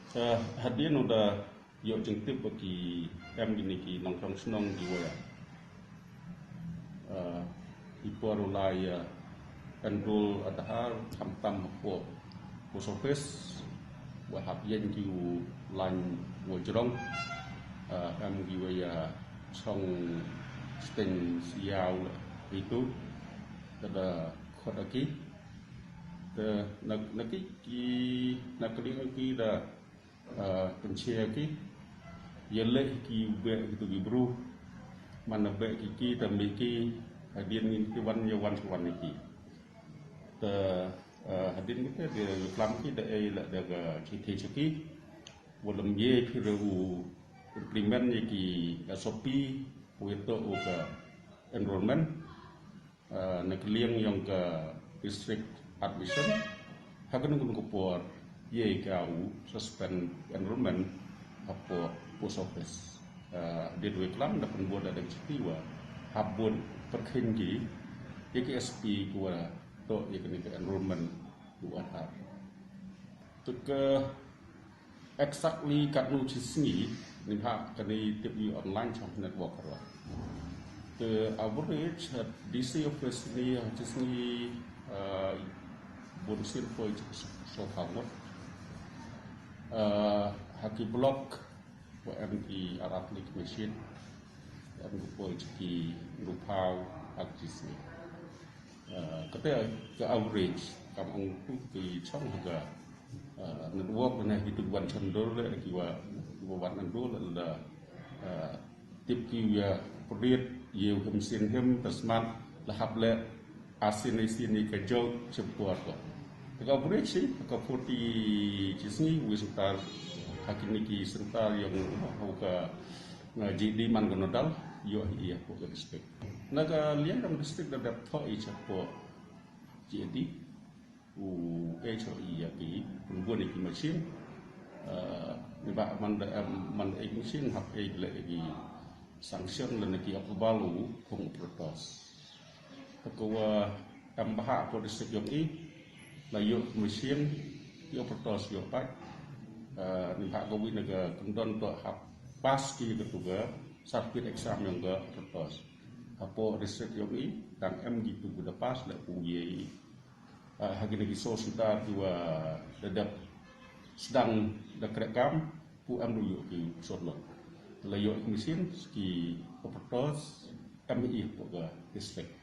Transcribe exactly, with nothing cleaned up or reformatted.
Eh, hadien u da yoh jingtip wa ki em kini ki nongchong chnong ki wa, eh, i por u lai, eh, enrol Aadhaar khamtam hapoh post office, wa hap yen ki u lain wa jrong, eh, em ki wa ya chong steng siaw itu, ka da khot a ki. Te na, na ki, ki, na ka liang ki da, eh, pynchia ki, ya leh ki beh ki tu ki bru, man na beh ki ki, ta mi ki, hadien ngin ki wan ya wan ki wan ki. Ta, eh, hadien ki te, da klam ki da ei la da ka chi the chi ki, wa lem ye phi re u implement ya ki S O P, wa ya to u ka enrollment, eh, na ka liang yong ka district admission, ha ka nung ka por, ye ka u suspend enrollment hapoh post office. Eh, dei wa klam da pynbud da dang chiti wa hap bud pyrkhin ki, ya ki S P ki wa to ya kani ka enrollment u Aadhaar. Te ka exactly katnu chi sngi, ni ha kani tip i online chong network ra. Te average, eh, D C office ni, eh, chi sngi, eh, bun sin poi chi so khamot. Eh, ha ki block, wa em ki arat ni ki machine, em ki poi chi ki ruphaw ak chi sngi. Eh, kate ka average, kam ong tu ki chong ha ka, eh, network na ki tu wan chandor le, ki wa, wa wan chandor le la, eh, tip ki ya prit, ye u hem sin hem, ta smat, la hap le, asin i sin i ka jok, chip kuar ko. Ka average si, ka forty chi sngi, wi sentar, ha kini ki sentar yong, ha ka, na G D man ko nodal, yoh i ya ko ka district. Na ka liang kam district da dap tho i chapo G D, u H O E ya ki, pun bun ki machine, eh, ni ba man da, em, man ek machine, hap ek le ki sanction le na ki approval u, kong u protos. Te ko wa em bha ko district yong i, la yoh machine, yoh protos yoh pat, eh, ni ba ko wi na ka kundon to hap pass ki ka tu ka, circuit exam yong ka protos. Hapoh district yong i, tang em ki tu ka da pass le u ye i. Ah, ha kini ki so sentar ki wa da dap sdang da krek kam, ku em du yoh ki sot lo. La yoh ki machine, ki operators, em i hapoh ka district.